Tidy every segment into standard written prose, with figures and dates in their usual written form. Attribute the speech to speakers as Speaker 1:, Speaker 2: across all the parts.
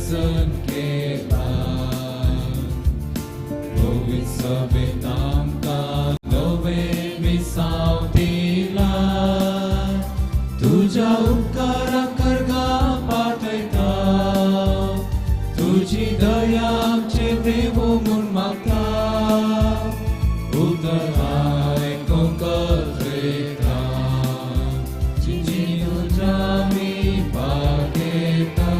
Speaker 1: प्रसन्न केला पवित्र सभेंत आमकां नवें मिसांव दिलां तुज्या उपकाराक कर्गां पाठयता तुजी दया आमचेर देवो म्हूण मागता उतर आयकूंक कळयता जिजी तुज्या आमी भागयता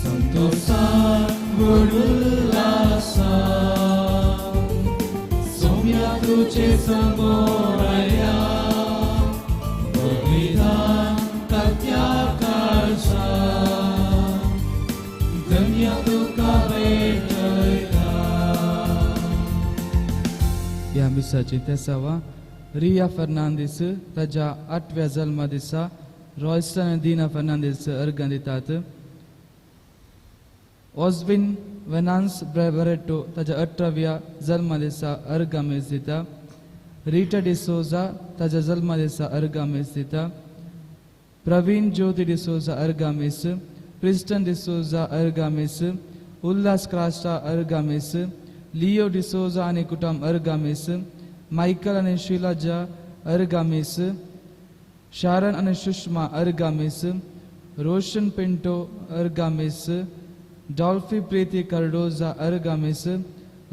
Speaker 1: संतोषान व्हड उल्हासान सोम्या तुजे समोर आयल्या बलिदान कात्या काळजान धन्य तुका भेटयता.
Speaker 2: ह्या मिसाची तेसावा रिया फर्नांदीस ताज्या आठव्या जल्मा दिसा रॉयस्टन आनी दिना फर्नांदीस अर्गां दितात. ऑस्विन वेनान्स बरेटो ताज्या 18व्या जल्मा दिसा अर्गां मेज दिता. रिटा डिसोजा ताज्या जल्मा दिसा अर्गां मेज दिता. प्रवीण ज्योती डिसोजा अर्गां मेस, क्रिस्टन डिसोजा अर्गां मेस, उल्हास क्रास्टा अर्गां मेस, लियो डिसोजा आनी कुटुंब अर्गां मेस, मायकल आनी शिलाजा अर्गां मेस, शारन आनी सुषमा अर्गां मेस, रोशन Pinto अर्गां mess, डॉल्फी Preeti Cardozo अर्गां mess,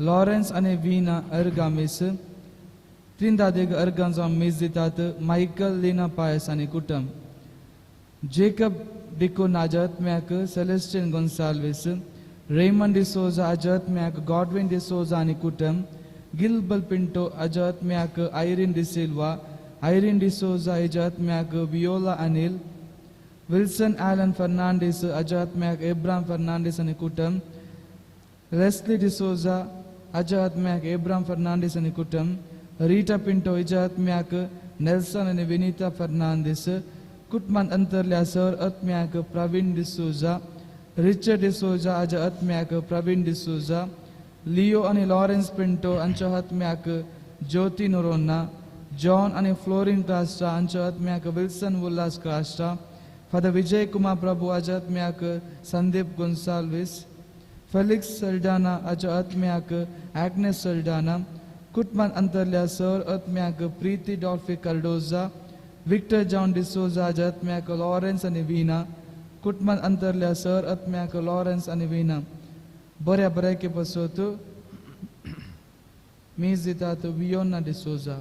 Speaker 2: Lawrence आनी वीना अर्गां मेस, त्रिंदादेग अर्गां जावन मेज दितात मायकल लीना पायस आनी कुटुंब. जेकब डिकोन आजात्म्याक सेलेस्टियन गोन्साल्वीस, रेमंड डिसोजा आजात्म्याक गॉडविन डिसोजा आनी कुटुंब, गिलबल पिंटो आजात्म्याक आयरीन डिसिल्वा, आयरीन डिसोजा आजात्म्याक वियोला अनिल, विल्सन ॲलन फर्नांडीस आजात्म्याक एब्राम फर्नांडीस आनी कुटुंब, लेस्ली डिसोजा आजात्म्याक एब्राम फर्नांडीस आनी कुटुंब, रीटा पिंटो इजात्म्याक नेल्सन आनी विनीता फर्नांडीस, कुटुंबांत अंतरल्या सर आत्म्याक प्रवीण डिसोजा, रिचर्ड डिसोजा आजा आत्म्याक प्रवीण डिसोजा, लियो आनी लॉरेन्स पिंटो हांच्या आत्म्याक ज्योती नोरोन्ना, जॉन आनी फ्लोरीन क्रास्टा हांच्या आत्म्याक विल्सन उल्हास क्रास्टा, फादर विजय कुमार प्रभू हाच्या आत्म्याक संदीप गोन्साल्वीस, फेलिक्स सल्डाना हाच्या आत्म्याक ॲग्नेस सल्डाना, कुटुंबांत अंतरल्या sir आत्म्याक Preeti डॉल्फी Cardozo, Victor John D'Souza हाच्या आत्म्याक लॉरेन्स आनी वीना, कुटुंबांत अंतरल्या सर आत्म्याक लॉरेन्स आनी वीना. बऱ्या बऱ्याके पासत मीस दितात वियोना डिसोजा.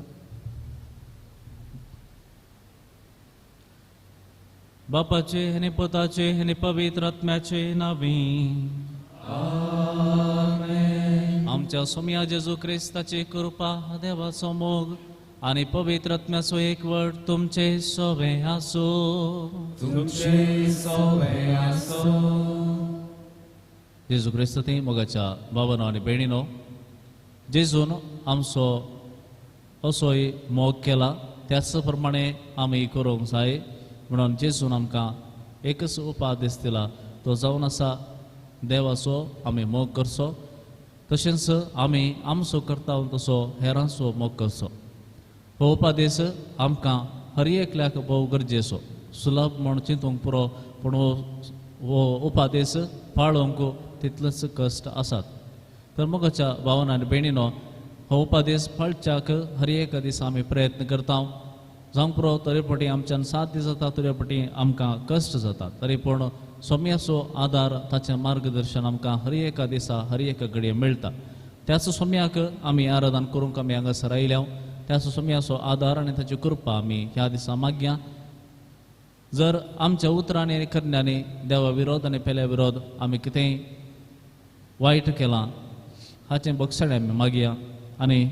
Speaker 3: बापाचे आनी पुताचे आनी पवित्र आत्म्याचे नांवी
Speaker 1: आमेन.
Speaker 3: आमच्या सोम्या जेजू क्रिस्ताची कृपा, देवाचो मोग आनी पवित्र आत्म्याचो एकवट तुमचे सोवे आसूं.
Speaker 1: तुमचे सोवे आसूं.
Speaker 3: जेजू क्रिस्त ती मोगाच्या बाबानो आनी भयणीनो, जेजून आमचो असोय मोग केला त्याच प्रमाणे आमी करूंक जाय म्हणून जेजून आमकां एकच उपादेश दिला, तो जावन आसा देवाचो आमी मोग करचो, तशेंच आमी आमचो करता तसो हेरांचो मोग करचो. हो उपादेश आमकां हर एकल्याक भोव गरजेचो, सुलभ म्हूण चिंतूंक पुरो, पूण हो उपादेश पाळोवंक तितलेच कश्ट आसात. तर मोगाच्या भावान आनी भयणीनो, हो उपादेश पाळच्याक हर एका दिसा आमी प्रयत्न करता. जावंक पुरो तरी पटी आमच्यान साथ जाता, तरी पटी आमकां कश्ट जाता, तरी पूण सोम्याचो आदार, ताचें मार्गदर्शन आमकां हर एका दिसा हर एका घडये मेळटा. त्याच सोम्याक आमी आराधन करूंक आमी हांगासर आयल्या. त्याच सोम्याचो आदार आनी ताची कृपा आमी ह्या दिसा मागया. जर आमच्या उतरांनी आनी करण्यांनी देवा विरोध आनी पेल्या विरोध आमी कितेंय वायट केलां हाचें बक्षणें आमी मागया आनी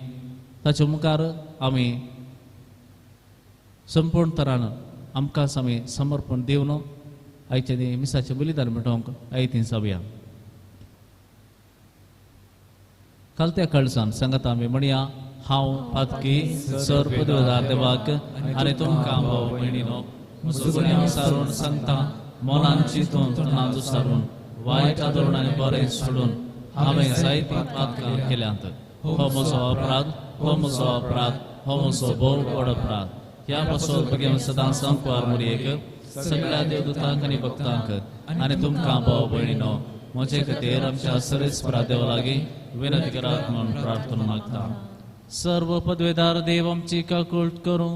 Speaker 3: ताचे मुखार आमी संपूर्ण तरान आमकांच आमी समर्पण दिवन आयचे ती मिसाचें बलिदान भेटोवंक आयती जावया. कालत्या काळजान सांगता आमी म्हणया, हांव पातकी सर पदवीदार देवाक आनी तुमकां भाव भयणीनो म्हजो गुन्यांव सारून सांगता, मनान चिंतून तोंडान दुसारून वायट आदरून आनी बरें सोडून हांवें जायतीं पातकां केल्यांत. हो म्हजो अपराध, हो म्हजो अपराध, हो म्हजो भोव व्हड अपराध. ह्या पासत भुरग्यांक सदां संकवार मुरयेक सगळ्या देवदूतांक आनी भक्तांक आनी तुमकां भाव भयणीनो म्हजे खातीर आमच्या सरेस्परा देवा लागीं विनंती करात म्हूण प्रार्थना मागता. सर्व पदवेदार देव आमची काकूट करूं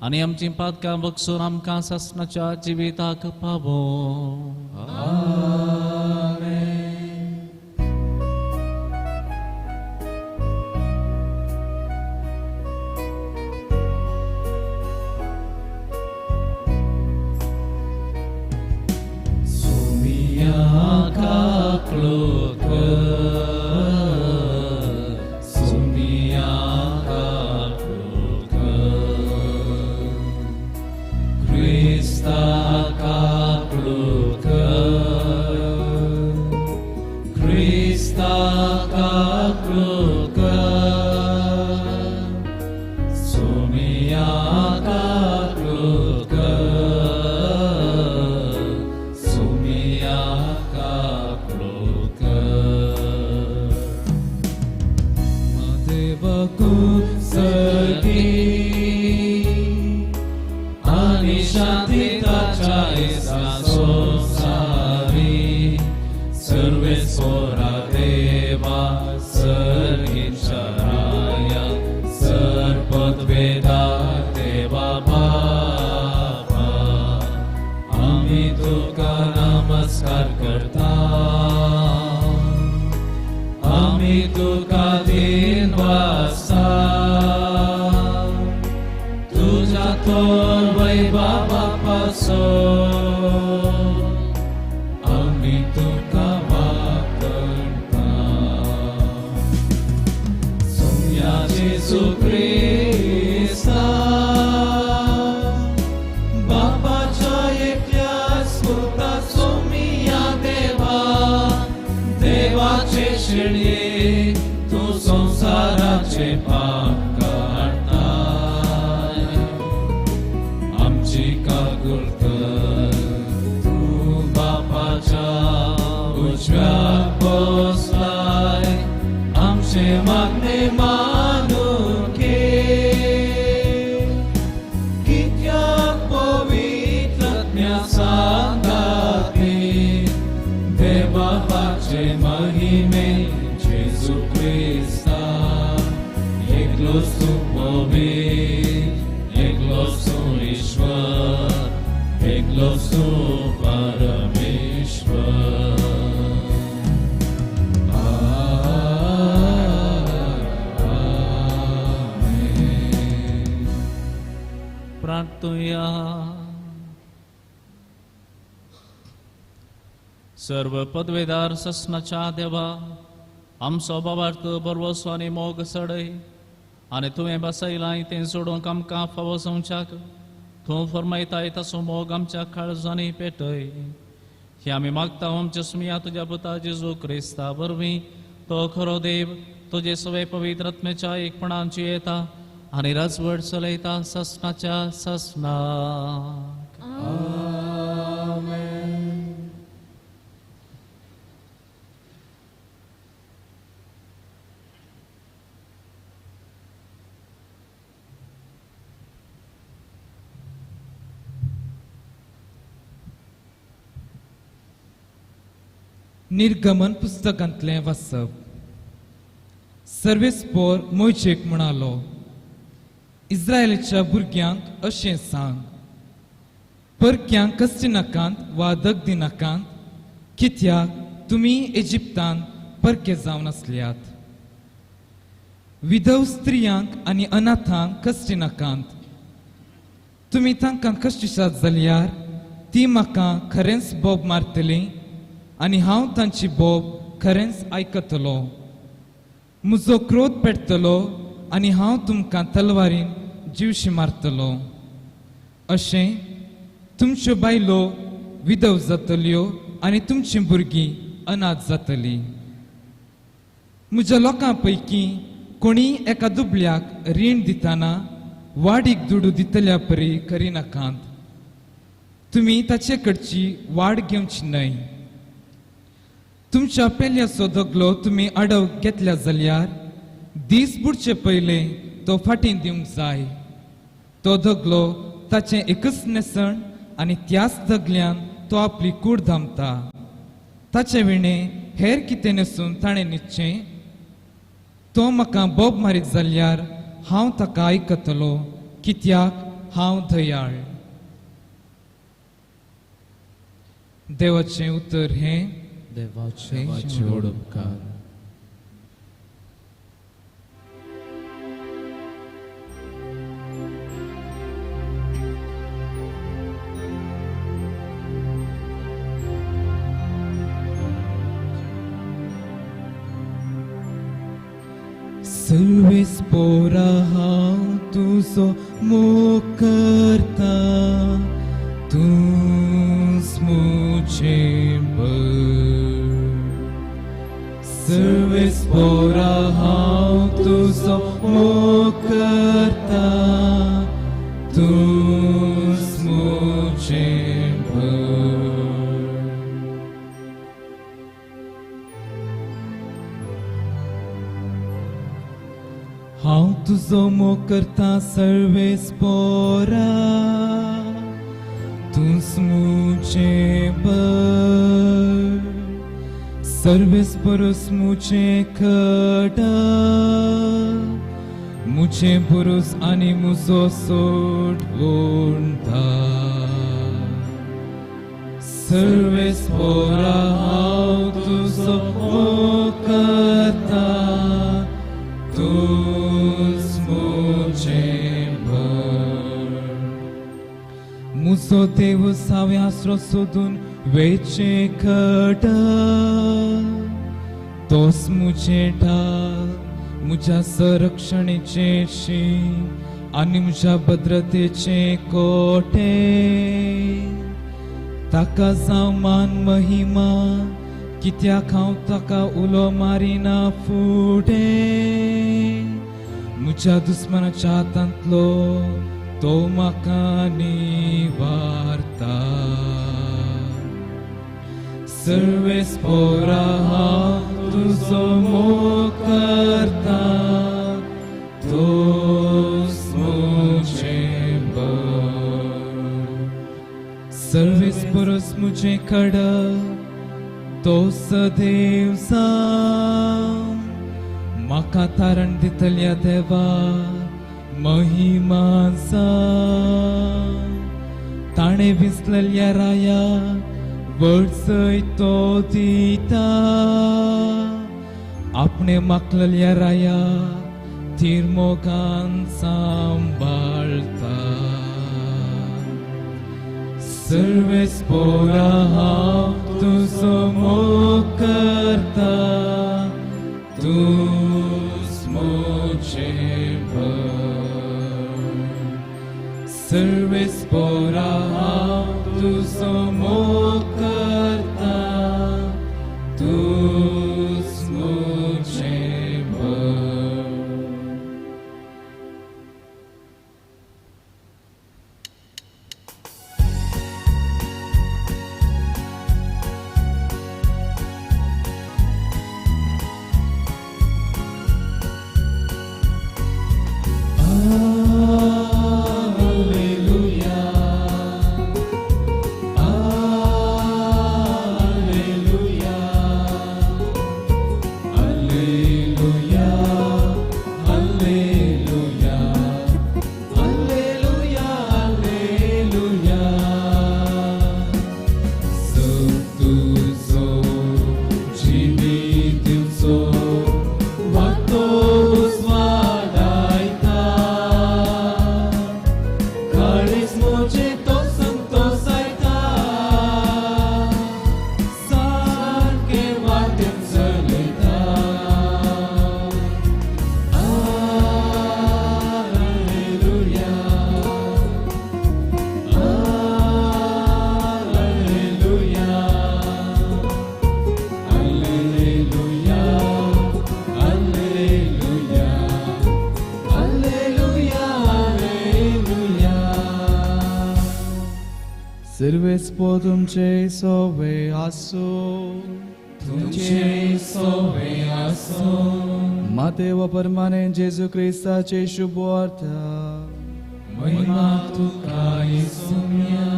Speaker 3: आनी आमची पातकां बगसून आमकां सासणाच्या जिविताक पावो. सर्व पदवेदार ससनाच्या देवा आमचो बाबार्थ बरवसो आनी मोग सडय आनी तुवें बसयलां तें सोडूंक आमकां फावो जावच्याक तूं फरमायताय तसो मोग आमच्या काळजांनी पेटय. हे आमी मागता आमच्या सुमया तुज्या पुता जेजू क्रिस्ता वरवीं तो खरो देव तुजे सवे पवित्र आत्म्याच्या एकपणान जियेता आनी राजवट चलयता ससनाच्या ससनाक.
Speaker 4: निर्गमन पुस्तकांतलें वाचप. सर्वेस्पोर मोयजेक म्हणालो, इस्रायलाच्या भुरग्यांक अशें सांग, परक्यांक कश्टी नाकात वा दगदी नाकात, कित्याक तुमी इजिप्तान परके जावन आसल्यात. विधव स्त्रियांक आनी अनाथांक कश्टी नाकात. तुमी तांकां कश्टिशात जाल्यार ती म्हाका खरेंच बोब मारतली आनी हांव तांची बोब खरेंच आयकतलो. म्हजो क्रोध पेटतलो आनी हांव तुमकां तलवारीन जिवशी मारतलो. अशें तुमच्यो बायलो विधव जातल्यो आनी तुमचीं भुरगीं अनाथ जातलीं. म्हज्या लोकां पैकी कोणीय एका दुबल्याक रीण दितना वाडीक दुडू दितल्या परी करिनाकात. तुमी ताचे कडची वाड घेवची न्हय. तुमच्या पेल्याचो दगलो तुमी आडव घेतल्या जाल्यार दीस बुडचे पयलें तो फाटीं दिवंक जाय. तो दगलो ताचें एकच न्हेसण आनी त्याच दगल्यान तो आपली कूड धांपता. ताचे विणे हेर कितें नसून ताणें न्हिदचें. तो म्हाका बोब मारीत जाल्यार हांव ताका आयकतलो, कित्याक हांव दयाळ. देवाचें उतर हें
Speaker 1: देवाचे व्हड उपकार.
Speaker 4: सर्वेस पोरा हांव तुजो मोग करता, तूंच म्हजें बळ. सर्वेस पोरा हांव तुजो मोग करता, तूंच म्हजें बळ. हांव तुजो मोग करता सर्वेस पोरा, तूंच म्हजें बळ. सर्वेस पुरूस म्हजें खडक, म्हजें पुरूस आनी म्हजो सोडवणदार. सर्वेस पोरा हांव तुजो मोग करता, तूंच म्हजें बळ. म्हजो देव हांवें आसरो सोदून वेचें खडक, तोच म्हजें ढाल, म्हज्या संरक्षणेचें शीं आनी म्हज्या भद्रतेचें कोटें. ताका जावं मान महिमा, कित्याक हांव ताका उलो मारिना फुडें. म्हज्या दुस्मानाच्या हातांतलो तो म्हाका निवारता. सर्वेस पोरा हांव तुजो मोग करता, तूंच म्हजें बळ. सर्वेस पुरूस म्हजें खडक, तो सदैव जावं म्हाका तारण दितल्या देवा महिमा जावं. ताणें विसलेल्या राया वडसय तो दिता, आपणे मागलेल्या राया थीर मोगान सांबाळता. सर्वेस पोरा हांव तुजो मोग करता, तूंच म्हजें बळ. सर्वेस पोरा हांव तुजो मोग करता, तूंच म्हजें बळ. Alleluia, Alleluia, Alleluia, Alleluia, Alleluia, Alleluia. तुजो जिवीत दिवचो वातो उजवाडायता, काळीज म्हजें तो संतोसायता, सारकें वाटेन चलयता. Alleluia, Alleluia, Alleluia, Alleluia, Alleluia, Alleluia.
Speaker 2: Sarves पो तुमचे सोवे आसूं.
Speaker 1: तुमचे सोवे आसूं.
Speaker 2: मातेव परमाने जेजू क्रिस्ताचे शुभ वार्ता.
Speaker 1: महिमा तुका येसुम्या.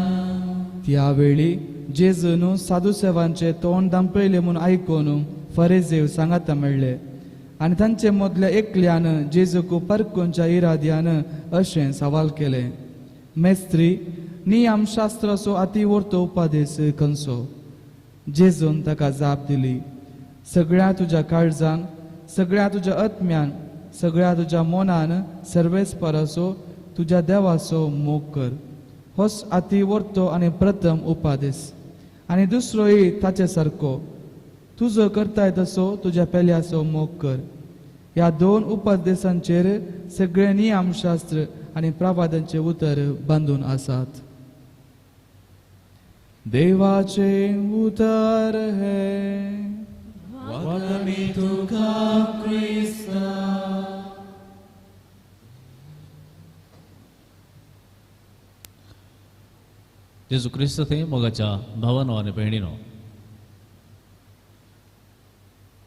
Speaker 2: त्यावेळी जेजून साधुसेवांचे तोंड दांपयले म्हूण आयकून फरेजेव सांगाता मेळ्ळे आनी तांचे मदल्या एकल्यान जेजूक परकोंच्या इराद्यान अशें सवाल केलें, मेस्त्री, नियमशास्त्राचो अति वर्तो उपादेस खंयचो? जेजून ताका जाप दिली, सगळ्या तुज्या काळजान, सगळ्या तुज्या आत्म्यान, सगळ्या तुज्या मनान सर्वेस्पराचो तुज्या देवाचो मोग कर. होच अति वर्तो आनी प्रथम उपादेस. आनी दुसरोय ताचे सारको, तुजो करताय तसो तुज्या पेल्याचो मोग कर. ह्या दोन उपदेशांचेर सगळे नियमशास्त्र आनी प्रवादांचे उतर बांदून आसात. देवाचे उतर हे.
Speaker 1: वंदनी तुका क्रिस्ता.
Speaker 3: जेजू क्रिस्त थंय मोगाच्या भावानो आनी भयणीनो,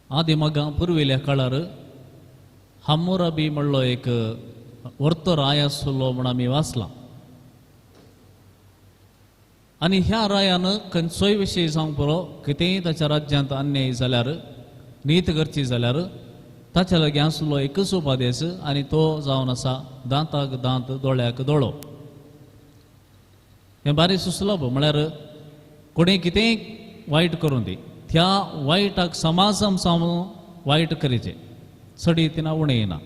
Speaker 3: आदी मगां पुर्विल्ल्या काळार हामुराबी म्हणलो एक वर्तो राय आसलो म्हूण आमी वाचलां. आनी ह्या रायान खंयचोय विशय जावंक पुरो, कितेंय ताच्या राज्यांत अन्याय जाल्यार, नीत करची जाल्यार ताच्या लागीं आसलो एकच उपादेस आनी तो जावन आसा दांताक दांत दोळ्याक दोळो. हें बारीक सुसलप म्हळ्यार कोणें कितेंय वायट करूं दी, त्या वायटाक समाजम सावन वायट करीचें, चड तिना उणें येना.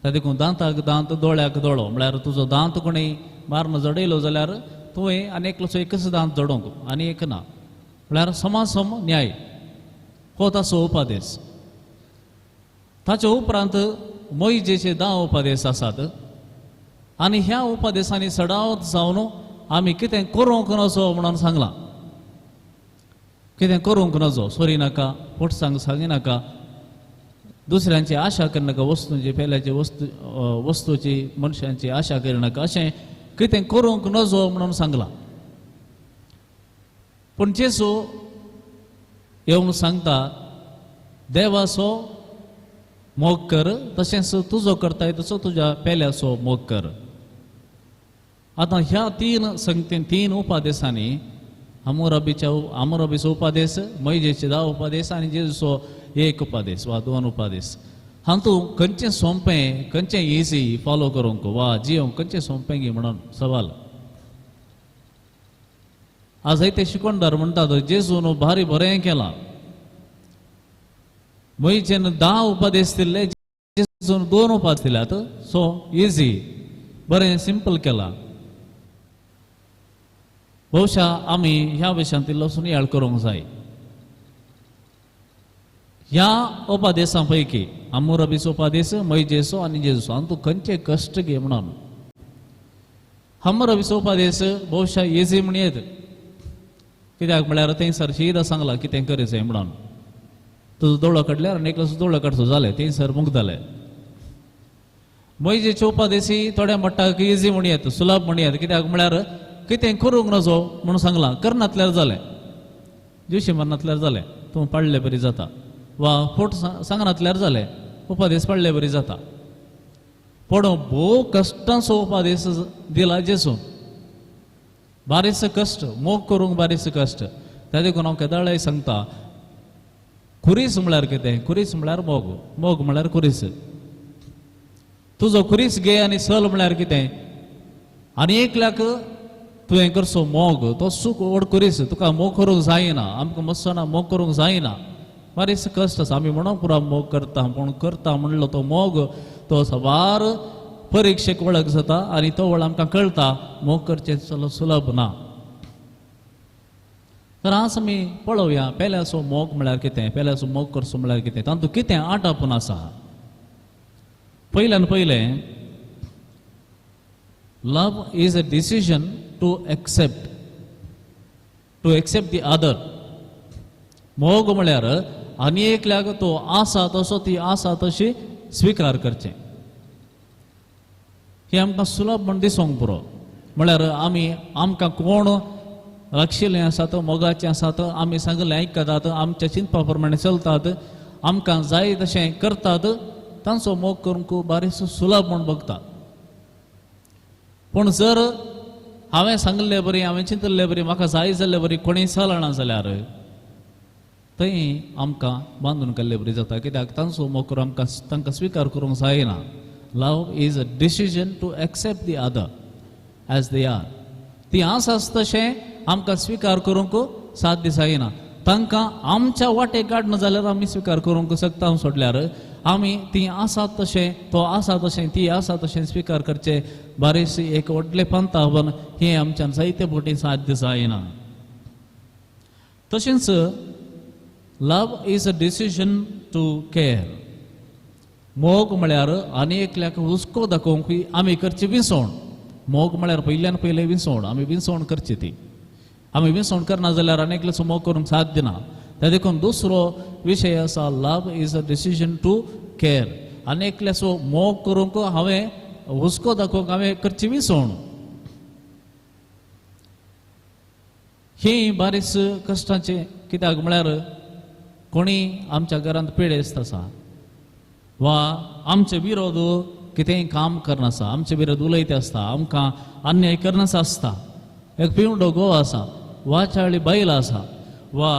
Speaker 3: त्या देखून दांताक दांत दोळ्याक दोळो म्हळ्यार तुजो दांत कोणें मारून जडयलो जाल्यार तुवें आनी एकलोचो एकच दांत जडोवंक आनी एक ना, म्हळ्यार समासम न्याय हो ताचो उपादेस. ताचे उपरांत मोहिजेचे 10 उपादेस आसात आनी ह्या उपादेसांनी चडावत जावन आमी कितें करूंक नजो म्हणून सांगलां. कितें करूंक नजो, सोरी नाका, फट सांगिनाका, दुसऱ्यांची आशा करनाका, वस्तूंची पेल्याची वस्तू वस्तूची मनशांची आशा करनाका, अशें कितें करूंक नजो म्हणून सांगलां. पूण जेजू येवन सांगता देवाचो मोग कर, तशेंच तुजो करताय तसो तुज्या पेल्याचो मोग कर. आतां ह्या तीन संगतीन तीन उपादेसांनी हामुराबीचो उपादेस, मोयजेचे 10 उपादेस आनी जेजूचो एक उपादेस वा 2 उपादेस, हातूंत खंयचें सोंपें, खंयचें इजी फॉलो करूंक वा जियोंक खंयचें सोंपें गी म्हणून सवाल. आज जायते शिकोणदार म्हणटात जेजून भारी बरें केलां, मोयजेन 10 उपादेस दिल्ले, जेजून 2 उपादेस दिल्यात, सो इजी बरें सिंपल केलां. बहुशा आमी ह्या विशयांत इल्लो सुनियाळ करूंक जाय. ह्या उपादेसां पैकी हामुराबीचो उपादेस, मोयजेचो आनी जेजूचो हातूंत खंयचे कश्ट घे म्हणून हामुराबीचो उपादेस बहुशा इजी म्हण येत, कित्याक म्हळ्यार थंयसर शीदा सांगलां कितें करीचें म्हणून. तुजो दोळो काडल्यार आनी एकलो दोळो काडचो जालें, थंयसर मुगतालें. मोयजेचे उपादेसी थोड्या मट्टाक इजी म्हण येत, सुलभ म्हण येत, कित्याक म्हळ्यार कितें करूंक नजो म्हणून सांगलां, करनातल्यार जालें, जिवशी मरनातल्यार जालें, तूं पाडले बरी जाता, वा फोट सांगनातल्यार जालें, उपादेस पाडले बरी जाता. पूण भोव कश्टांचो उपादेस दिला जेजून, बारीस कश्ट, मोग करूंक बारीस कश्ट. त्या देखून हांव केदाळाय सांगता, खुरीस म्हळ्यार कितें? खुरीस म्हळ्यार मोग, मोग म्हळ्यार खुरीस. तुजो खुरीस घे आनी सल म्हळ्यार कितें? आनी एकल्याक तुवें करचो मोग, तो सूख व्हड खुरीस, तुका मोग करूंक जायना, आमकां मस्सना मोग करूंक जायना, बारीस कश्ट आसा. आमी म्हणून पुरा मोग करता, पूण करता म्हणलो तो मोग तो साबार परिक्षेक वळख जाता आनी तो वळ आमकां कळटा मोग करचें सुलभ ना. तर आज आमी पळोवया पेल्याचो मोग म्हळ्यार कितें, पेल्याचो मोग करचो म्हळ्यार कितें, तातूंत कितें आटापून आसा. पयल्यान पयलें, love is a decision to accept, to accept the other. मोग म्हळ्यार आनी एकल्याक तो आसा तसो, ती आसा तशी स्विकार करचें. हें आमकां सुलभ म्हण दिसूंक पुरो. म्हळ्यार आमी आमकां कोण लागशिल्लें आसात, मोगाचें आसात, आमी सांगलें आयकतात, आमच्या चिंतपा प्रमाणे चलतात, आमकां जाय तशें करतात, तांचो मोग करूंक बारीक सुलभ म्हूण बघता. पूण जर हांवें सांगले बरी, हांवें चिंतले बरी, म्हाका जाय जाल्ले बरी कोणीय चलना जाल्यार थंय आमकां बांदून केल्ले बरी जाता. कित्याक तांचो मोग करून आमकां तांकां स्विकार करूंक जायना. Love is a decision to accept the other as they are. ती आसा तशें आमकां स्विकार करूंक साध्य जायना. तांकां आमच्या वाटेक काडना जाल्यार आमी स्विकार करूंक शकता, सोडल्यार आमी ती आसा तशें, तो आसा तशें, ती आसा तशें स्विकार करचें बारीस एक व्हडलें पंतावन हें आमच्यान जायते फावटी साध्य जायना. तशेंच love is a decision to care. मोग म्हळ्यार आनी एकल्याक हुस्को दाखोवंक आमी करची विसवण. मोग म्हळ्यार पयल्यान पयलें विसवण, आमी विसवण करची ती. आमी विसवण करना जाल्यार आनी एकल्याचो मोग करूंक साध्य ना. त्या देखून दुसरो विशय आसा love is a decision to care. आनी एकल्याचो मोग करूंक हांवें हुस्को दाखोवंक हांवें करची विसवण. ही बारीस कश्टाचें, कित्याक म्हळ्यार कोणी आमच्या घरांत पिडेस्त आसा वा आमचे विरोध कितेंय काम करनासा, आमचे विरोध उलयत आसता, आमकां अन्याय करनासा आसता. एक पिवंडो घोव आसा, वाचाळी बायल आसा वा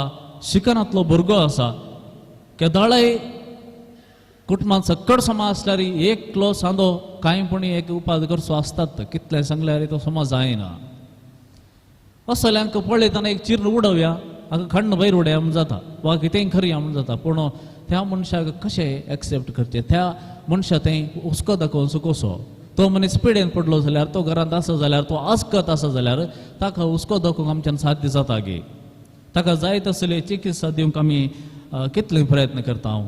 Speaker 3: शिकनातलो भुरगो आसा. केदाळय कुटुंबांत सक्कड समा आसल्यार एकलो सांदो कांय पूण एक उपाद करचो आसतात, कितलें सांगल्यार तो समा जायना. असल्यांक पळयतना एक चिर्ण उडोवया, हाका खण्ण भायर उडया म्हूण जाता वा कितेंय करया म्हूण जाता. पूण त्या मनशाक कशें एक्सेप्ट करचें, त्या मनशा थंय हुस्को दाखोवन कसो तो मनीस पिडेन पडलो जाल्यार, तो घरांत आसा जाल्यार, तो आसकत आसा जाल्यार ताका हुस्को दाखोवंक आमच्यान साध्य जाता गे. ताका जाय तसले चिकित्सा दिवंक आमी कितले प्रयत्न करता. हांव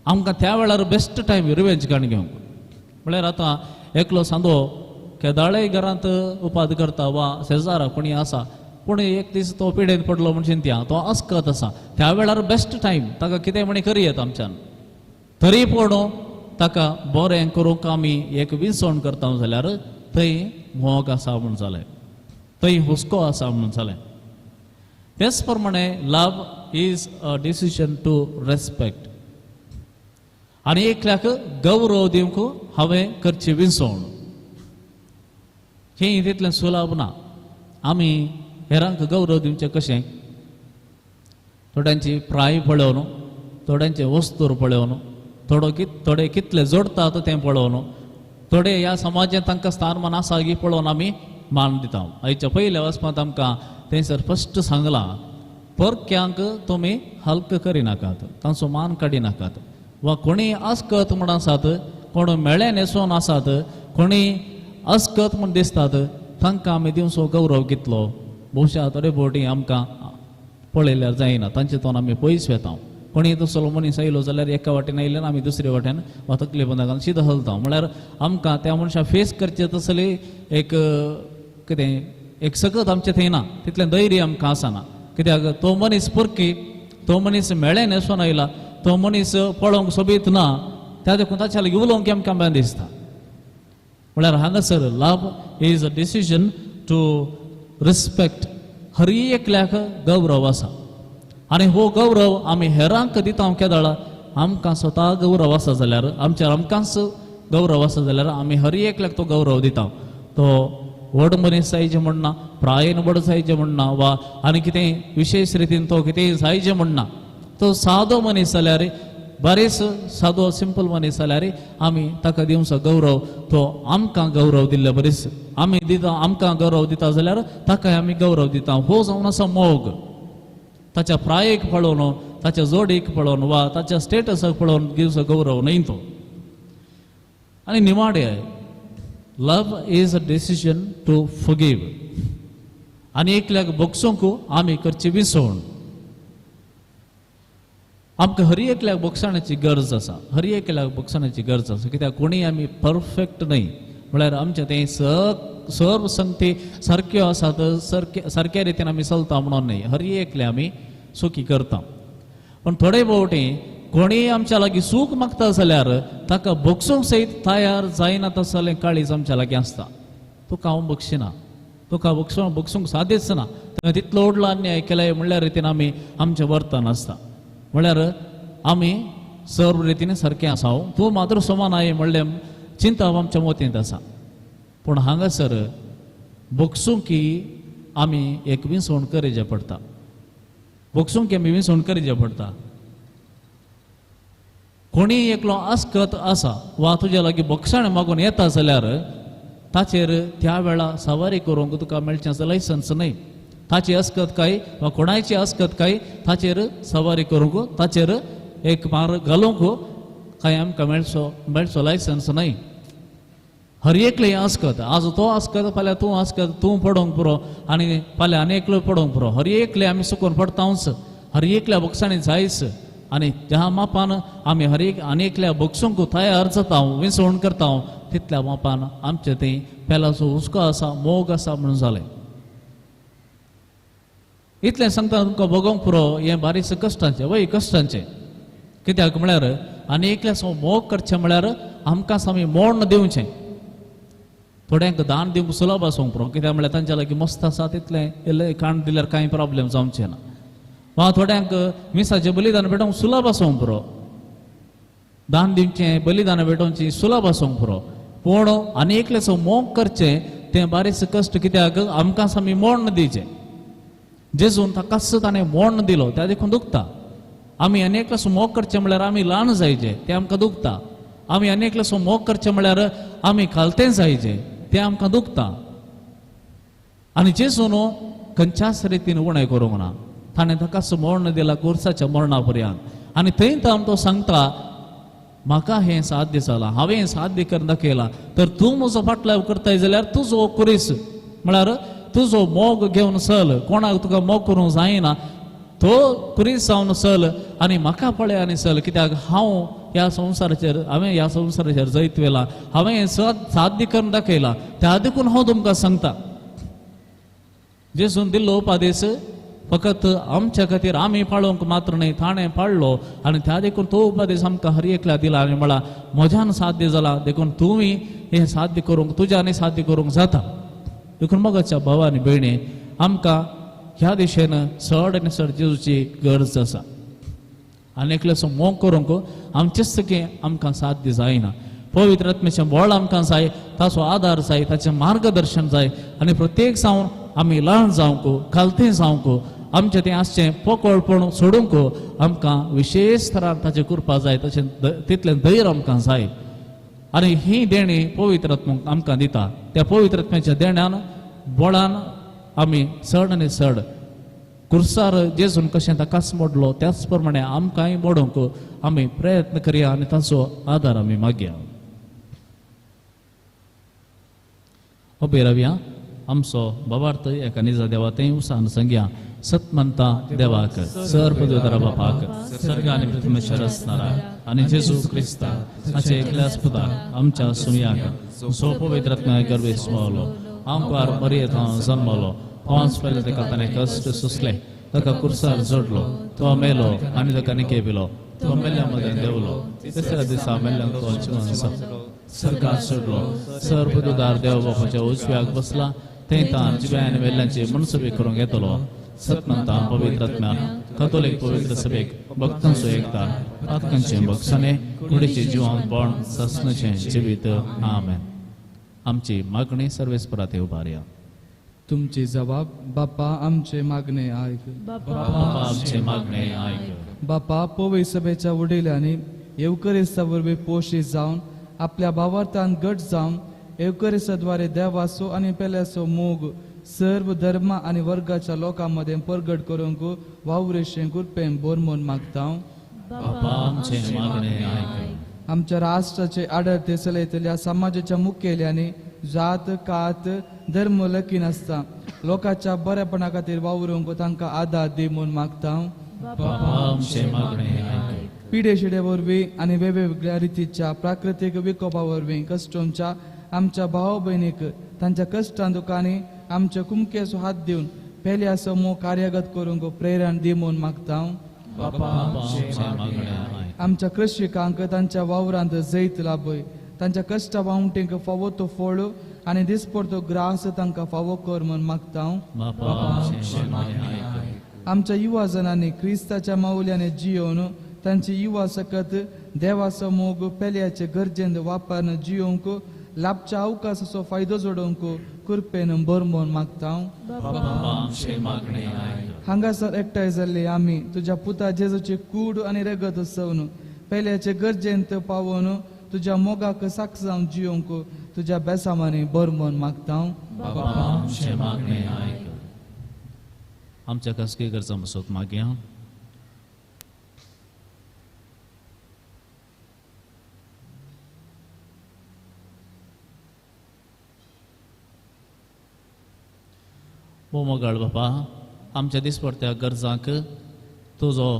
Speaker 3: आमकां त्या वेळार बेस्ट टायम रिवेंज काण घेवंक. म्हळ्यार आतां एकलो सांदो केदाळय घरांत उपाद करता वा शेजारा कोणी आसा, पूण एक दीस तो पिडेन पडलो म्हण चिंतया, तो आसकत आसा, त्या वेळार बेस्ट टायम ताका कितें म्हणी करयेत आमच्यान. तरी पूण ताका बरें करूंक आमी एक विसवण करता जाल्यार थंय मोग आसा म्हूण जालें, थंय हुस्को आसा म्हूण जालें. तेच प्रमाणे love is a decision to respect. आनी एकल्याक गौरव दिवंक हांवें करची विसवण. हें तितलें सुलभ ना. आमी हेरांक गौरव दिवचें कशें, थोड्यांची प्राय पळोवन, थोड्यांचे वस्तूर पळोवन, थोडे कितले जोडटात तें पळोवन, थोडे ह्या समाजांत तांकां स्थानमान आसा की पळोवन आमी मान दिता. आयच्या पयल्या वचपांत आमकां थंयसर फस्ट सांगलां, परक्यांक तुमी हल्क करिनाकात, तांचो मान काडिनाकात. वा कोणी आसकत म्हूण आसात, कोण मेळे न्हेसोन आसात, कोणी आसकत म्हूण दिसतात, तांकां आमी दिवचो गौरव कितलो. बहुशा थोडे फावटी आमकां पळयल्यार जायना, तांचे तोंड आमी पयस वेता. कोणी दुसरो मनीस आयलो जाल्यार एका वाटेन आयल्यार आमी दुसरे वाटेन वा तकले बंद घालून शीत हलता. म्हळ्यार आमकां त्या मनशाक फेस करचें तसली एक कितें एक सकत आमचें थंय ना, तितलें धैर्य आमकां आसना. कित्याक तो मनीस परकी, तो मनीस मेळे न्हेसोन आयला, तो मनीस पळोवंक सोबीत ना, त्या देखून ताच्या लागीं उलोवंक आमकां बरें दिसता. म्हळ्यार हांगासर love is a decision to respect. हर एकल्याक गौरव आसा आनी हो गौरव आमी हेरांक दिता केदळा आमकां स्वता गौरव आसा जाल्यार, आमच्या आमकांच गौरव आसा जाल्यार आमी हर एकल्याक तो गौरव दिता. तो व्हड मनीस जायचे म्हण ना, प्रायेन व्हड जायचे म्हण ना, वा आनी कितें विशेश रितीन तो कितेंय जायचें म्हण ना. तो सादो मनीस जाल्यार, बरेच सादो सिंपल मनीस जाल्यार आमी ताका दिवचो गौरव, तो आमकां गौरव दिल्ले बरीच आमी दिता. आमकां गौरव दिता जाल्यार ताकाय आमी गौरव दिता. हो जावन आसा मोग. ताच्या प्रायेक पळोवन, ताच्या जोडीक पळोवन वा ताच्या स्टेटसाक पळोवन दिवचो गौरव न्हय तो. आनी निमाडे love is a decision to forgive. आनी एकल्याक भोगसूंक आमी करची विसवण. आमकां हर एकल्याक भोगसण्याची गरज आसा, हर एकल्याक भोगसण्याची गरज आसा. कित्याक कोणीय आमी परफेक्ट न्हय. म्हळ्यार आमचें तें सर्व संगती सारक्यो आसात, सारक्या रितीन आमी चलता म्हणून न्हय, हर एकले आमी सुखी करता. पूण थोडे फावटी कोणीय आमच्या लागीं सूख मागता जाल्यार ताका भोगसूंक सयत तयार जायना तसलें काळीज आमच्या लागीं आसता. तुका हांव बक्षिना, तुका भोगसूंक साध्यच ना, तुवें तितलो व्हडलो अन्याय केलाय म्हणल्यार रितीन आमी आमचें वर्तन आसता. म्हळ्यार आमी सर्व रितीन सारकें आसा, तूं मात्र समान आहे म्हणलें चिंता आमच्या मोतींत आसा. पूण हांगासर भोगसूंक आमी एक विसवण करचें पडटा, भोगसूंक आमी विसवण करचें पडटा. कोणी एकलो आस्कत आसा वा तुज्या लागीं बोगसाण मागून येता जाल्यार ताचेर त्या वेळा सवारी करूंक तुका मेळचें लायसन्स न्हय. ताची आस्कत काय वा कोणायची आस्कत काय ताचेर सवारी करूंक, ताचेर एक मार घालूंक काय आमकां मेळचो लायसन्स न्हय. हर एकले आस्कत, आज तो आस्कत, फाल्यां तूं आस्कत, तूं पडोवंक पुरो आनी फाल्यां आनी एकलो पडोवंक पुरो. हर एकले आमी सुकून पडटाच, हर एकल्या बोगसाणी जायच. आनी ज्या मापान आमी हर एक आनी एकल्या बोगसूंक तयार जाता, विसवण करता, तितल्या मापान आमचें थंय पेलाचो हुस्को आसा, मोग आसा म्हणून जालें. इतलें सांगता तुमकां भोगोवंक पुरो हें बारीक कश्टांचें, वय कश्टांचें. कित्याक म्हळ्यार आनी एकल्याचो मोग करचें म्हळ्यार आमकां आमी मोडण दिवचें. थोड्यांक दान दिवंक सुलभ आसूंक पुरो, कित्याक म्हळ्यार तांच्या लागीं मस्त आसा तितलें इल्लें काण दिल्यार कांय प्रॉब्लेम जावचें ना. वा थोड्यांक मिसाचें बलिदान भेटोवंक सुलभ आसूंक पुरो, दान दिवचें बलिदान भेटोवचें सुलभ आसूंक पुरो. पूण आनी एकल्याचो मोग करचें तें बारीक कश्ट, कित्याक आमकां आमी मोडण दिवचें. जेजून ताकाच ताणें मोडण दिलो, त्या देखून दुखता. आमी आनी एकल्याचो मोग करचें म्हळ्यार आमी ल्हान जायचे, तें आमकां दुखता. आमी आनी एकल्याचो मोग करचें म्हळ्यार आमी खालतें जायचे, तें आमकां दुखता. आनी जेजून खंयच्याच रितीन उणें करूंक ना, ताणें ताकाच मर्ण दिला कुर्साच्या मरणा पर्यंत. आनी थंय तो सांगता म्हाका हें साध्य जालां, हांवें हें साध्य करून दाखयलां, तर तूं म्हजो फाटलाव करताय जाल्यार तुजो कुरीस म्हळ्यार तुजो मोग घेवन चल. कोणाक तुका मोग करूंक जायना तो कुरीस जावन चल आनी म्हाका पळय आनी चल, कित्याक हांव ह्या संवसाराचेर, हांवें ह्या संवसाराचेर जैत व्हेलां, हांवें हें साध्य करून दाखयलां, त्या देखून हांव तुमकां सांगता. जेजून दिल्लो उपदेश फकत आमच्या खातीर आमी पाळोवंक मात्र न्हय, ताणें पाळ्ळो आनी त्या देखून तो उपदेश आमकां हर एकल्या दिला आनी म्हळा म्हज्यान साध्य जाला देखून तुमी हें साध्य करूंक, तुज्यान साध्य करूंक जाता. देखून मोगाच्या भाव आनी भयणी, आमकां ह्या दिशेन चड आनी चड जेजूची गरज आसा. आनी एकल्याचो मोग करूंक आमचेच की आमकां साध्य जायना. पवित्र आत्म्याचें बळ आमकां जाय, ताचो आदार जाय, ताचें मार्गदर्शन जाय. आनी प्रत्येक जावन आमी ल्हान जावंक, खालतें जावंक, आमचें तें आसचें पोकळपण सोडूंक आमकां विशेश तरान ताचें कृपा जाय, तशें तितलें धैर्य आमकां जाय. आनी ही देणी पवित्र आत्मक आमकां दिता. त्या पवित्र आत्म्याच्या देण्यान बळान आमी चड आनी चड कुर्सार जेजून कशें ताकाच मोडलो त्याच प्रमाणे आमकांय मोडूंक आमी प्रयत्न करया आनी ताचो आदार आमी मागया. उबे रावया. आमचो बाबार्थ एका निजा देवा थंय उसान संग्या सतमंता देवाक सर पदवीधरा बापाक सर्ग आनी पृथ्वीचेर आसणारा आनी जेजू क्रिस्ता हाचे एकल्याच पुताक आमच्या सुमयाक सो पवित्र आत्म्या गर्भेस पावलो, आमकार मरयेत हांव जल्मलो, पांच पयले ताका ताणें कश्ट सोंसले, ताका कुर्सार जोडलो, तो मेलो आनी ताका निके पिलो, तो मेल्ल्या मदें देंवलो, तिसऱ्या दिसा मेल्ल्यांक तो जिवन जालो, सर्गार चडलो, सर पदुदार देव बापाच्या उजव्याक बसला, थंय तान जिव्या आनी मेल्ल्यांची मनसुबी करूंक येतलो. सतमंता पवित्र आत्म्या कथोलीक पवित्र सभेक भक्तांचो एकता पातकांचें भक्षणे कुडीचें जिवन पण ससनाचें जिवीत. आमेन. आमची मागणी सर्वेस्परात उबारया.
Speaker 2: तुमची जबाब बापा आमचे मागणे आयक.
Speaker 3: बापा आमचे मागणे आयक.
Speaker 2: बापा पवई सभेच्या वडिलांनी येवकरिस्ता वरवीं पोशीत जावन आपल्या भावार्थान घट जावन येवकरिस्ताद्वारे देवाचो आनी पेल्याचो मोग सर्व धर्म आनी वर्गाच्या लोकां मदें परगट करूंक वावरेशें कृपेन बोर म्हूण मागता.
Speaker 3: बापा आमचे मागणे आयक.
Speaker 2: आमच्या राष्ट्राचे आडळते चलयतल्या समाजाच्या मुखेल्यांनी जात कात धर्म लकी नासता लोकांच्या बरेपणा खातीर वावरूंक तांकां आदार दी म्हूण मागता.
Speaker 3: बापा आमचे मागणे आयक.
Speaker 2: पिडे शिडे वरवीं आनी वेगवेगळ्या रितीच्या प्राकृतीक विकोपा वरवीं कश्टोंच्या आमच्या भाव भयणीक तांच्या कश्टां दुकांनी आमच्या कुमकेचो हात दिवन पेल्या समूह कार्यगत करूंक प्रेरण दी म्हूण मागता.
Speaker 3: बापा आमचे मागणे आयक.
Speaker 2: आमच्या कृषिकांक तांच्या वावरांत जैत लाभय, तांच्या कश्टा वावटींक फावो तो फळ आनी दिसपडतो ग्रास तांकां फावो कर म्हूण मागता.
Speaker 3: बापा आमचे मागणे आयक.
Speaker 2: आमच्या युवा जणांनी क्रिस्ताच्या माऊल्याने जियोवन तांची युवा सकत देवाचो मोग पेल्याचे गरजेन वापरून जियोवंक लाभच्या अवकाशाचो फायदो जोडोवंक कृपेन बरमोन मागता. हांगासर एकठांय जाल्ले आमी तुज्या पुता जेजूची कूड आनी रगत सवन पेल्याचे गरजेंत पावोवन तुज्या मोगाक साक्ष जावन जियोंक तुज्या बेसामांनी बरमोन मागता.
Speaker 3: आमच्या खासगी गरजां मसत मागया. मोगाळ बापा, आमच्या दिसपडत्या गरजांक तुजो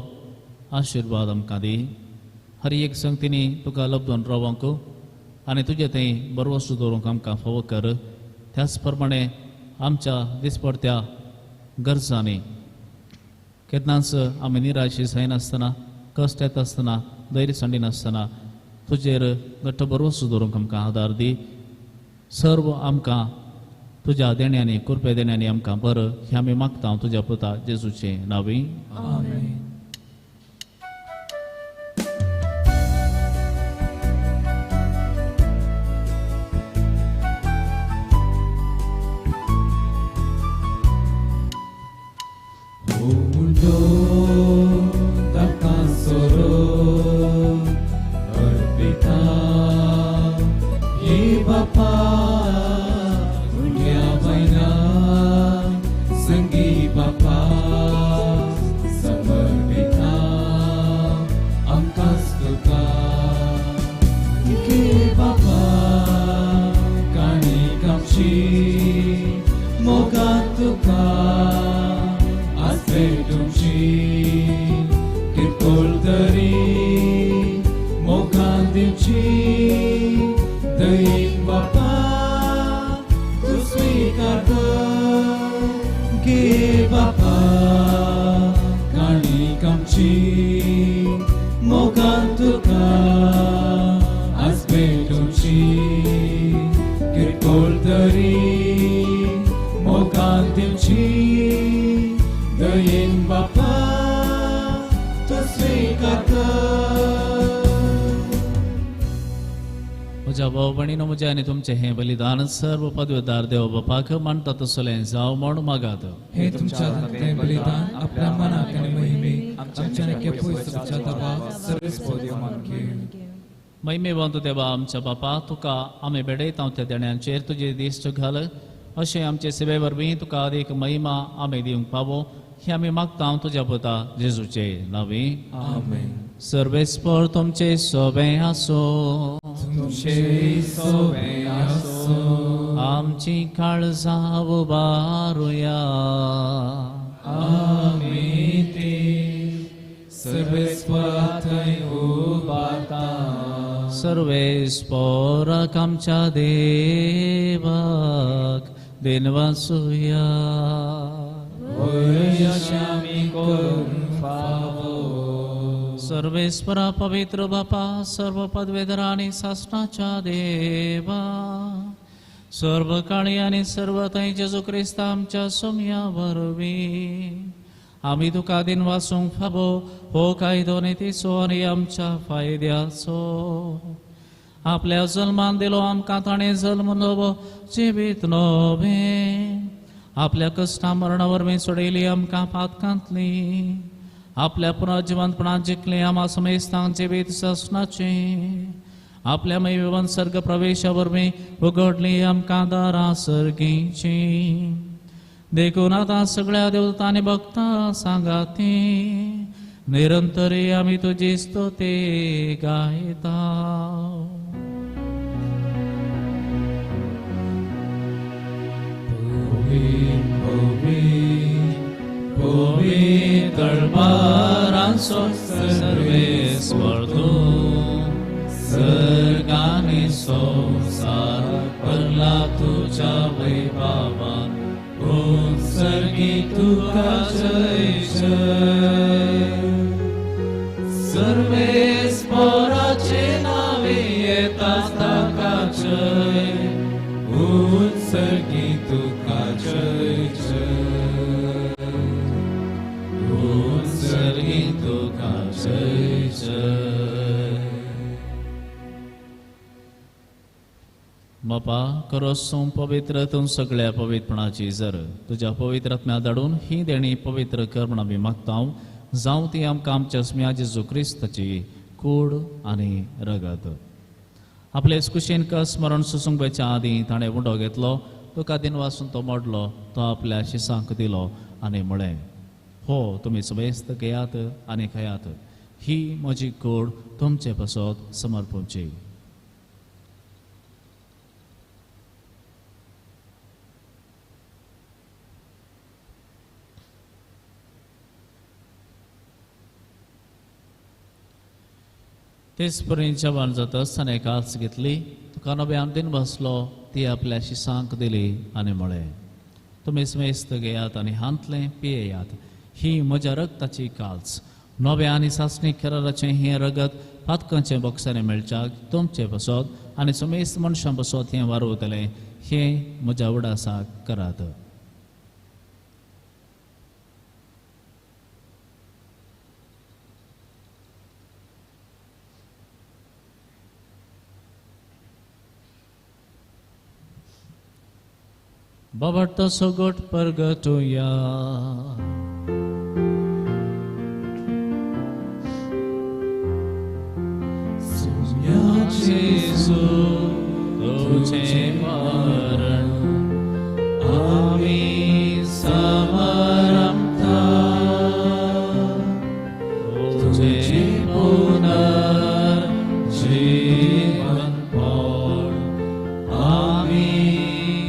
Speaker 3: आशिर्वाद आमकां दी. हर एक संगतीनी तुका लब्दून रावंक आनी तुजे थंय बरवस्तू दवरूंक आमकां फावो कर. त्याच प्रमाणे आमच्या दिसपडत्या गरजांनी केन्नाच आमी निराशी जायनासतना, कश्ट येता आसतना, धैर्य सांडिनासतना तुजेर घट्ट बरवस्तू दवरूंक आमकां आदार दी. सर्व आमकां तुज्या देण्यांनी, कृपे देण्यांनी आमकां बरं हें आमी मागता तुज्या पुता जेजूचें नांवी.
Speaker 2: आमेन. म्हज्या भाव भयणीनो, म्हजें आनी तुमचें हें बलिदान सर्व पदवेदार देव बापाक मानता तसलें जावं म्हूण मागात.
Speaker 4: हे तुमच्या हातांतलें बलिदान आपल्या मनाक आनी महिमेक आमच्या पयसुच्या दबाक सर्वेस्पर देव मानके.
Speaker 3: महिमेवंत देवा आमच्या बापा, तुका आमी भेटयता त्या देण्यांचेर तुजी दिश्ट घाल, अशें आमचे सेवे वरवीं तुका अधिक महिमा आमी दिवंक पावो हें आमी मागता तुज्या पुता जेजूचे नांवी.
Speaker 4: आमेन.
Speaker 3: सर्वेस्पर तुमचे सोबें आसो.
Speaker 4: तुमचे सोबें आसो.
Speaker 3: आमची काळजां उबारुया.
Speaker 4: आमी ती सर्वेस्परा थंय उबारता.
Speaker 3: सर्वेस्पराक आमच्या देवाक देनवासुया.
Speaker 4: वय अशें आमी करूंक फावो.
Speaker 3: सर्वेस्परा पवित्र बापा, सर्व पदवेधरा आनी सासणाच्या देवा, सर्व काळी आनी सर्व थंय जेजू क्रिस्ता आमच्या सोम्या वरवीं आमी तुका दिनवासूंक फावो हो कायदो नितीचो आनी आमच्या फायद्याचो. आपल्या जल्मान दिलो आमकां ताणें जल्म नवो जिवीत नवें, आपल्या कश्टा मरणा वरवीं सोडयली आमकां पातकांतली, आपल्या पुनर्जिवंतपणान जिखलें आमा समेस्तांक जिवीत सासणाचें, आपल्या महिमेवंत सर्ग प्रवेशा वरवीं उगडली आमकां दारां सर्गीचीं. देखून आतां सगळ्या देवतांनी भक्तां सांगाती निरंतरी आमी तुजी स्तुती गायता. पवित्र सर्वेस्पर तूं सर्गानी संवसार भरला तुज्या वैभवान, उत्सर्गी तुका जय जय. सर्वेस्पराचे नावे येता ताका जय,
Speaker 4: उत्सर्गी तुका जय जय,
Speaker 3: उत्सर्गी तुका जय जय. बापा करोस पवित्र तूं सगळ्या पवित्रपणाची जर तुज्या पवित्र आत्म्या धाडून ही देणी पवित्र कर म्हण आमी मागता. जावं ती आमकां आमच्या स्म्या जेजू क्रिस्ताची कूड आनी रगत. आपले कुशीन कस मरण सोसूंक वयच्या आदीं ताणें उंडो घेतलो, तुका दिनवासून तो मोडलो, तो आपल्या शिसांक दिलो आनी म्हळें, हो तुमी समेस्त घेयात आनी खायात, ही म्हजी कूड तुमचे पासत समर्पणची. तेच परी जेवण जातच ताणें कास घेतली, तुका नव्यान दिन बसलो, ती आपल्या शिसांक दिली आनी म्हळें, तुमी समेस्त घेयात आनी हांतलें पियेयात, ही म्हज्या रगताची काल्स, नव्या आनी सासणी कराराचें हें रगत पातकांचें बक्षांनी मेळच्याक तुमचे पासत आनी समेस्त मनशां पासत हें वारवतलें, हें म्हज्या उडासाक करात. बाबा सोगट परगटुया. जेजू तुझे मरण आमी समरमता, तुझे पुनर्जीवन पण आमी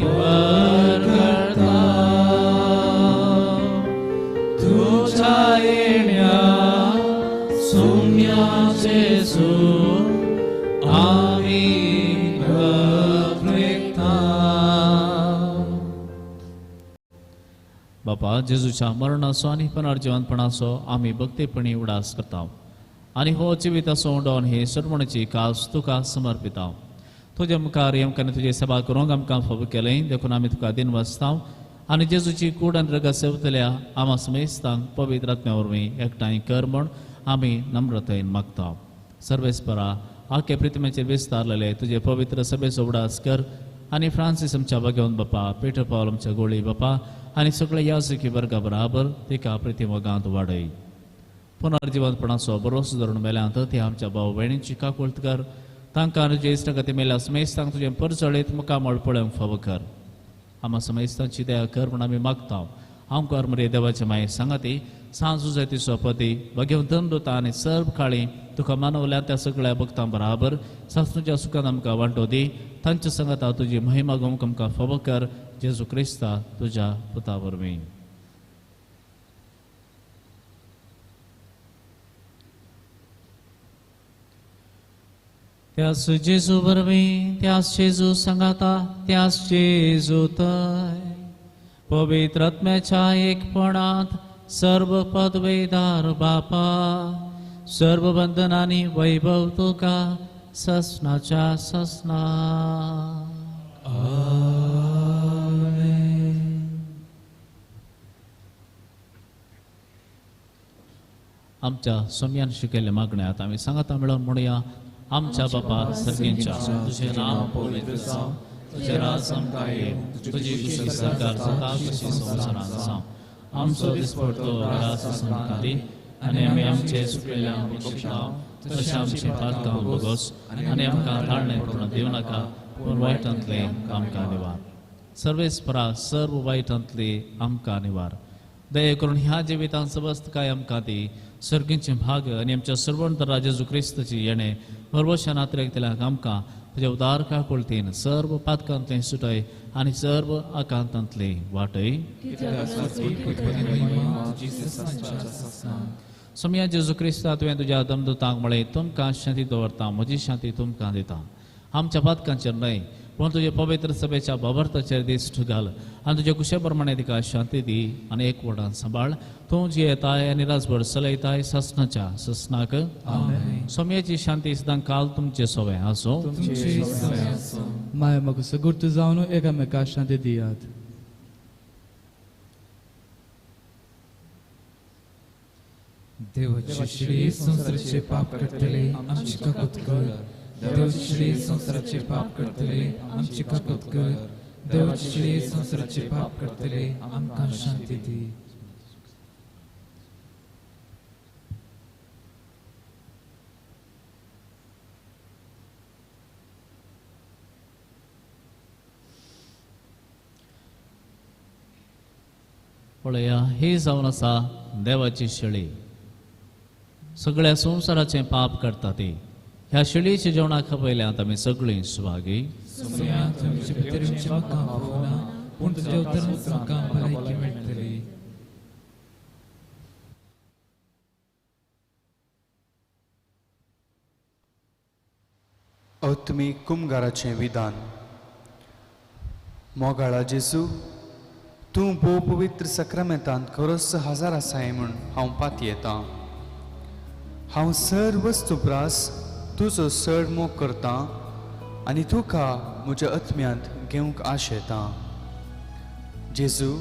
Speaker 3: परगटा, तुझ्या येण्या सुम्या जेजू आमी प्रकटता. बापा जेजूच्या मरणाचो आनी पुनर्जिवनपणाचो आमी भक्तीपणी उडास करता आनी हो जिविताचो उडोवन हे सरमणेची कास तुका समर्पिता. तुज्या मुखार आमकां तुजी सेवा करूंक आमकां फावो केलें देखून आमी तुका दिन वाचता आनी जेजूची कूड आनी रगत सेवतल्या आमा समेस्तांक पवित्र आत्म्या वरवीं एकठांय कर म्हूण आमी नम्रतायेन मागता. सर्वेस्परा आखे प्रितमेचेर विस्तारलेले तुजे पवित्र सभेचो उडास कर आनी फ्रांसीस आमच्या भगवंत बापा, पीटर पावल आमच्या गोळी बापा आनी सगळे याजकी वर्गा बराबर तिका प्रितिमोगांत वाडय. पुनर्जिवंतपणाचो बरोसो धरून मेल्यांत ते आमच्या भाव भयणींची काकुळट कर, तांकां तुजे इश्टागती मेल्या समेस्तांक तुजें परजळीत मुखामळ पळोवंक फावो कर. आमा समेस्तांची दया कर म्हूण आमी मागता. आमकार मरे देवाचे माये सांगाती सांजू जायतीचो पती भगवंत धनदुता आनी सर्व काळी तुका मानवल्या त्या सगळ्या भक्तां बराबर सासणूच्या सुखान आमकां वांटो दी. तांच्या सांगाता तुजी महिमा गोवंक आमकां फावो कर, जेजू क्रिस्ता तुज्या पुता वरवीं. त्यास जेजू वरवीं, त्यास जेजू सांगाता, त्यास जेजू तय पवित्र आत्म्याच्या एकपणांत सर्व पदवेदार बापा, सर्व बंधनांनी वैभव तुका ससनाच्या ससना. आमच्या सोम्यान शिकयल्ल्या मागण्यात आमी सांगाता मेळोवन म्हणुया. आमच्या बापा सर्गींच्या, तुझें नांव पवित्र जावं, तुझें राज आमकां येवं, तुजी खुशी सरकार जाता कशी संवसारांत जावं. आमचो दिसपडतो राज आमकां दी आनी आमी आमचे सुकलेल्यांक बक्षिता तशें आमचें पातकां बोगोस आनी आमकां ताळणें पडून दिवं नाका, पूण वायटांतलें आमकां निवार. सर्वेस्परा सर्व वायटांतली आमकां निवार. दया करून ह्या जिवितांत समस्त काय आमकां दी. सर्गींचे भाग आनी आमच्या सर्वंत जेजू क्रिस्ताची येणें बरोबरच्या नात्रेक आमकां तुज्या उदार काकुळतीन सर्व पातकांतलें सुटय आनी सर्व आकांतांतली वाटय. सोमया जेजू क्रिस्ता, तुवें तुज्या दमदुतांक म्हळें, तुमकां शांती दवरता, म्हजी शांती तुमकां दिता. आमच्या पातकांचेर न्हय पूण तुजे पवित्र सभेच्या बाबर्ताचेर दिश्ट घाल आनी तुजे कुशे प्रमाणे तिका शांती दी आनी एक वटान सांबाळ. तूं जी येताय आनी राजभर चलयताय ससनाच्या ससनाक. सोमयेची शांती सदां काल तुमचे सोवे आसूं.
Speaker 2: माय म्हाका सगुर्त जावन एकामेका शांती दियात.
Speaker 4: देवाची श्री संवसाराचे पाप काडटले आमची काकूत कर. देवाची शेळी संवसाराचे पाप करतले आमची काकूत कर. देवाची शेळी संवसाराचे पाप करतले आमकां शांती दी.
Speaker 3: पळया, ही जावन आसा देवाची शेळी, सगळ्या संवसाराचें पाप करता ती. ह्या शेळीच्या जेवणाक खपयल्यांत आमी सगळीं सुभागी.
Speaker 4: सोम्या, तुमचे भितर येवचें म्हाका फावना, पूण तुज्या उतरानूच म्हाका भलायकी मेळटली.
Speaker 5: आत्मीक कुमगाराचें विधान. मोगाळा जेजू, तूं भोव पवित्र सक्रामेंतांत खरोच हजार आसाय म्हूण हांव पातयेतां. हांव सर वस्तू प्रास तुजो चड मोग करतां आनी तुका म्हज्या आत्म्यांत घेवंक आशेतां. जेजू,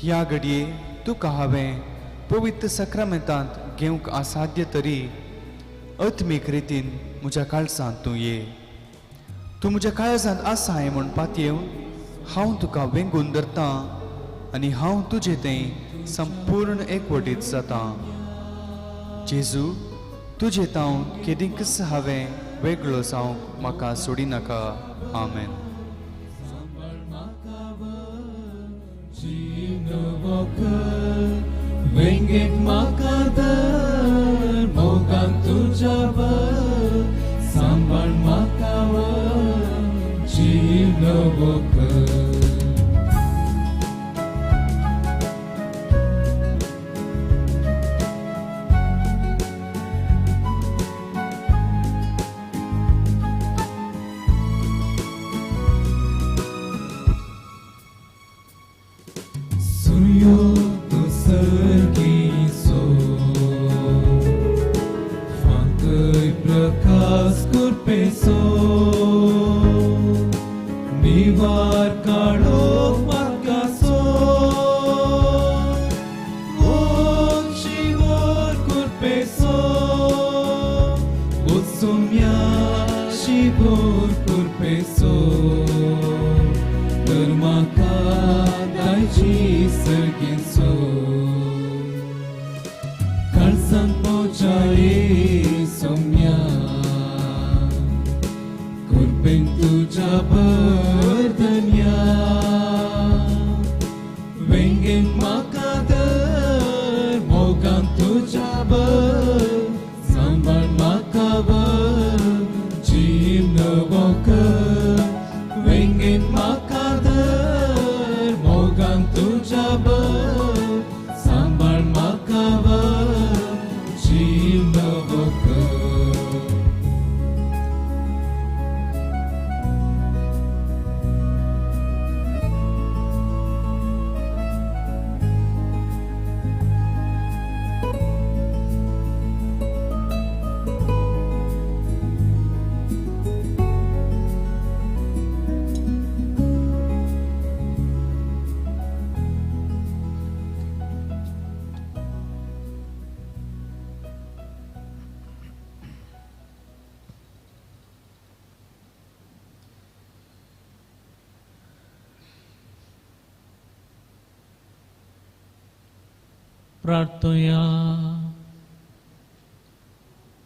Speaker 5: ह्या घडये तुका हांवें पवित्र सक्रामेंतांत घेवंक असाध्य तरी आत्मीक रितीन म्हज्या काळजांत तूं ये. तूं म्हज्या काळजांत आसाय म्हूण पातयेवन हांव तुका वेंगून धरतां आनी हांव तुजे तें संपूर्ण एकवटीत जातां. जेजू, तुजे तावन केदींकच हांवें वेगळो जावंक म्हाका सोडिनाका. आमेन.
Speaker 1: वेंगेत म्हाका धर, मोगान तुज्या भर, सांबाळ म्हाका वर, जीव नवो कर. सूर्यो तूं सर्गीचो, फांतय प्रकाश कुरपेचो, निवार काळोख म्हाकाचो, वोत शिगोर कुरपेचो, वोत सोम्या शिगोर कुरपेचो, तर म्हाका दायजी सर्गीचो. काळजांत पोवच्याये सोम्या, कुरपेन तुज्या बरधन्या, वेंगेन म्हाका धर, मोगान तुज्या भर, सांबाळ म्हाका वर, जीव नवो कर. वेंगेन म्हाका धर, मोगान तुज्या भर, सांबाळ म्हाका वर, जीव नवो कर.
Speaker 3: प्रार्थुया.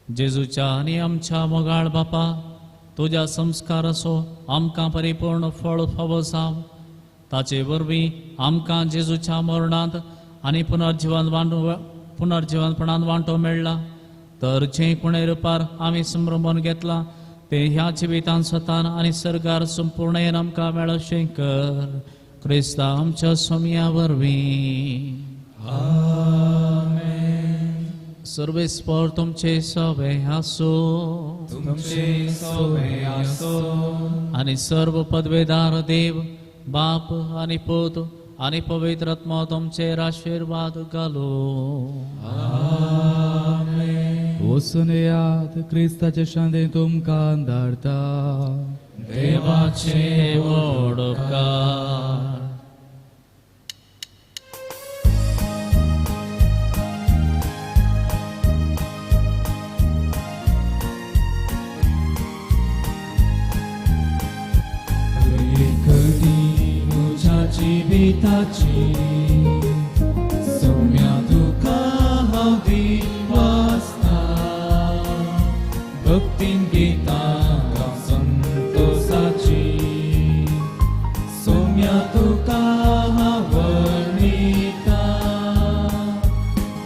Speaker 3: जेजूच्या आनी आमच्या मोगाळ बापा, तुज्या संस्काराचो आमकां परिपूर्ण फळ फावो जावं. ताचे वरवीं आमकां जेजूच्या मरणांत आनी पुनर्जिवनपणांत वांटो मेळ्ळा. तर जें कोणे रुपार आमी संभ्रमण घेतलां तें ह्या जिवितांत स्वतान आनी सर्गार संपूर्णेन आमकां मेळशें कर. क्रिस्ता आमच्या सोम्या वरवीं. सर्वेस्पर तुमचे सवे आसो,
Speaker 1: तुमचे सवे आसो,
Speaker 3: आनी सर्व पदवेदार देव बाप आनी पूत आनी पवित्र आत्मो तुमचेर आशिर्वाद घालो.
Speaker 2: वचून येयात, क्रिस्ताचे शांती तुमकां धाडटा.
Speaker 3: देवाचे व्हड उपकार.
Speaker 1: जिविताची सोम्या तुका हांव दिवासता भक्तीन गितां गावं संतोसाची सोम्या तुका हांव वर्णिता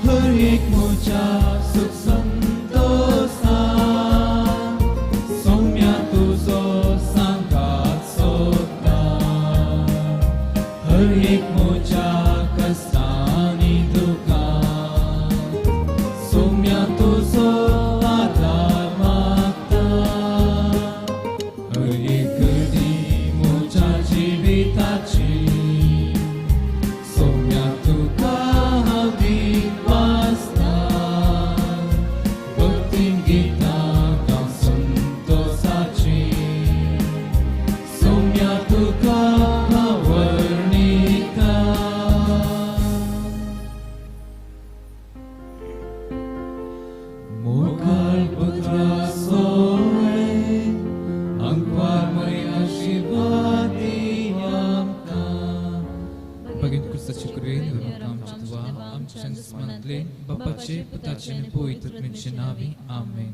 Speaker 1: हर एक म्हज्या सुख संतोसा सोम्या तुजो सांगात सोदता हर एक म्हज्या कश्टांनी दुखां सोम्या तुजो आदार मागता हर एक घडी म्हज्या जिविताची सोम्या तुका हांव दिवासता भक्तीन गितां गावं संतोसाची सोम्या तुका हांव वर्णिता. मोगाळ पुत्रा सोळे आंकवार मरी आशिर्वाद दी आमकां.
Speaker 4: बागेन क्रिस्ताची कृपेन आमच्या देवा आमच्या दुस्मानांतले बापाचे पुताचे आनी पवित्र आत्म्याचे नांवी आमेन.